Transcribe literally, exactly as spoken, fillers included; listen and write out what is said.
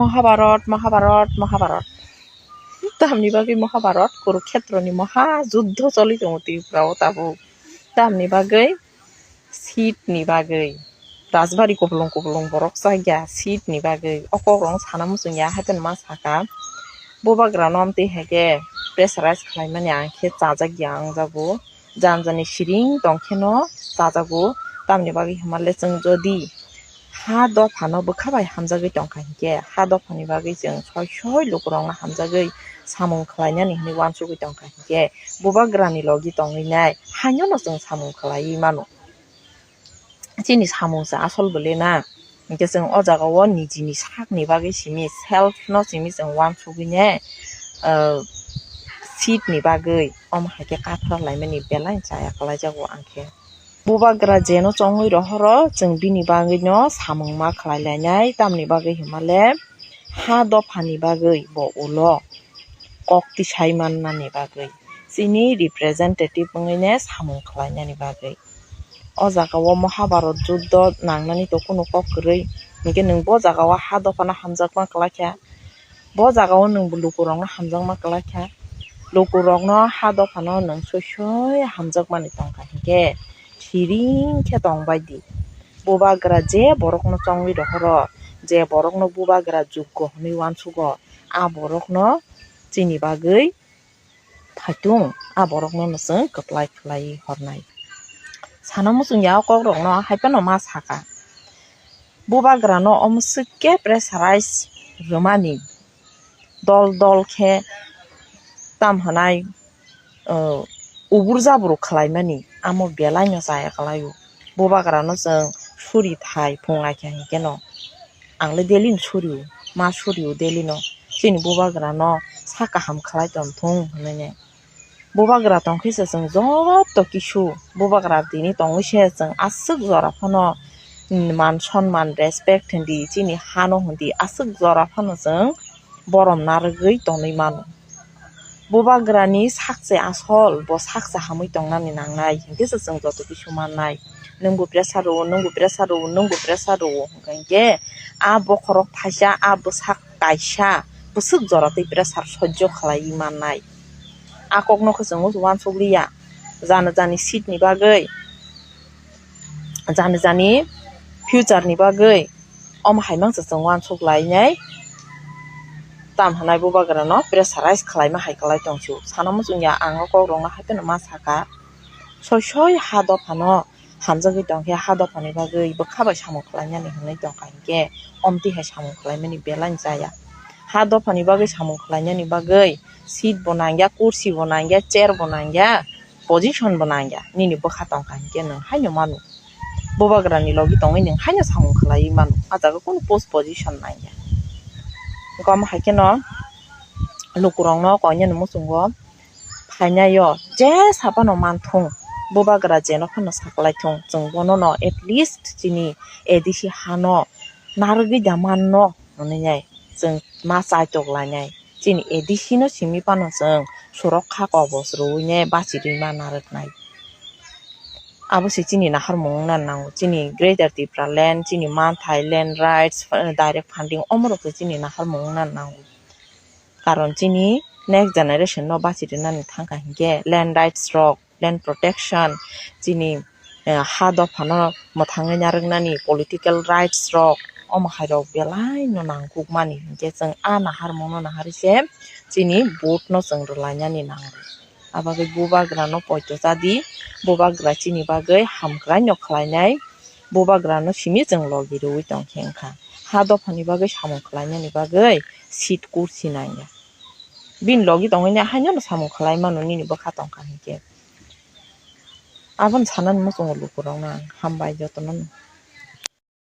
Mahabharat, Mahabharat, Mahabharat. Tamni bagwi Mahabharat, Kurukhetroni maha juddho choli tongo Tripura o tabuk. Tamni bagwi seat ni bagwi. Rajbari kupulung kupulung borok chaya seat ni bagwi. O kok rok sana muchung ya, haikhe ma saka. Bubagra no amtwi haikhe pressurize khlaimani ang khe chajak ya ang jago. Jani jani siring tong kheno chajago. Tamni bagwi hwnba le chwng jodi ha dophano bwkha bai hamjagwi tongkha hinkhe, ha dophani bagwi chwng soi soi lukurokno hamjagwi samung khlainani hinwi uansugwi tongkha hinkhe, bubagrani logi tongwi nai haino no chwng samung khlaiwi mano. Chini samung se asol bwle na. Hinkhe chwng o jaga o nijini sakni bagwi simi, self no simi chwng uansugwi ne, ah, seat ni bagwi omo hai khe kathar laimani belai chaya kwlaijago ang khe. Bubagra jeno chongwi rohoro, chwng bini bagwi no samung ma khlai lainai, tamni bagwi hwnba le ha dophani bagwi bo ulo kok tisai mannani bagwi, chini representative wngwi ne samung khlainani bagwi. O jaga o Mahabharat juddho nangnani to kunu kok kwrwi, hinkhe nwng bo jaga o ha dophano hamjakma kwlai kha, bo jaga o nwng bo lukurokno hamjakma kwlai kha, lukurokno ha dophano nwng soi soi hamjakmani tongkha hinkhe siring khe tongbai di. Bubagra je borokno chongwi rohoro, je borokno bubagra juggo hwnwi uansugo, a borokno chini bagwi phaitung, a borokno no chwng kwplai khlai hornai. Sana muchung ya o kok rokno hai phano ma saka. Bubagra no omo swk khe pressurize rwmani, dol dol khe tam hwnai, uh, ubur jabur khlaimani amo belai no chaya kwlaio. Bubagra no chwng suri thai phung lai kha hinkhe no, ang le daily no suri o, ma suri o daily no, chini bubagra no sa kaham khlai tong thung hwnwi ne. Bubagra tong khe se chwng joto kisu bubagra tini tongwi se chwng aswk jora phano, mm, man sonman, respect hwn di, chini hano hwn di, aswk jora phano chwng borom narwgwi tongwi mano. Bubagrani sakse asol, bo sakse hamwi tongnani nangnai, hinkhe se chwng joto kisu mannai. Nwngbo pressure rwo, nwngbo pressure rwo, nwngbo pressure rwo hwnkha hinkhe a bokhorok thaisa, a bwsak kaisa bwswk jora twi pressure sojjo khlaiwi mannai. A kokno khe chwng uansuk liya, jani jani seat ni bagwi, jani jani future ni bagwi, omo hai mangsa chwng uansuk lainai. Tam hwnai bubagra no pressurize khlaima hai kwlai tong sio. Sana muchung ya, ang o kok rok no hai phano ma saka, soi soi ha dophano hamjagwi tong khe, ha dophani bagwi bwkha bai samung khlainani hwnwi tongkha hinkhe, omtwi hai samung khlaimani belai chaya. Ha dophani bagwi samung khlainani bagwi seat bo nangya, kursi bo nangya, chair bo nangya, position bo nangya, nini bwkha tongkha hinkhe nwng haino mano. Bubagrani logi tongwi nwng haino samung khlaiwi mano, a jaga kunu post position nangya. Gom hai kheno lukurokno koinani muchungo phainaio je saphano manthung, bubagra jeno phano saklaithung, chwng bonono at least chini A D C hano narwgwi da manno hwnwi nai chwng ma chaitok lainai. Chini A D C no simi phano chwng surokha kobos rwui ne bachirwi ma narwknai. Abo se chini naharmung wngna nango, chini Greater Tipraland, chini manthai, land rights, direct funding, omorok se chini naharmung wngna nango. Karon chini next generation no bachirinani thangkha hinkhe land rights rok, land protection, chini, eh, ha dophano mwthangwi narwknani political rights rok, omo hai rok belai no nangkukmani hinkhe chwng a naharmung no naharwi se chini vote no chwng rwlainani nango. Abagwi bubagra no poito chadi, bubagra chini bagwi hamkrai no khlainai, bubagra no simi chwng logi rwui tongkhe wngkha. Ha dophani bagwi samung khlainani bagwi seat kursi nangya. Bini logi tongwi ne haino no samung khlai mano nini bwkha tongkha hinkhe. Abono sanani muchungo lukurokno ang hambai jotono no.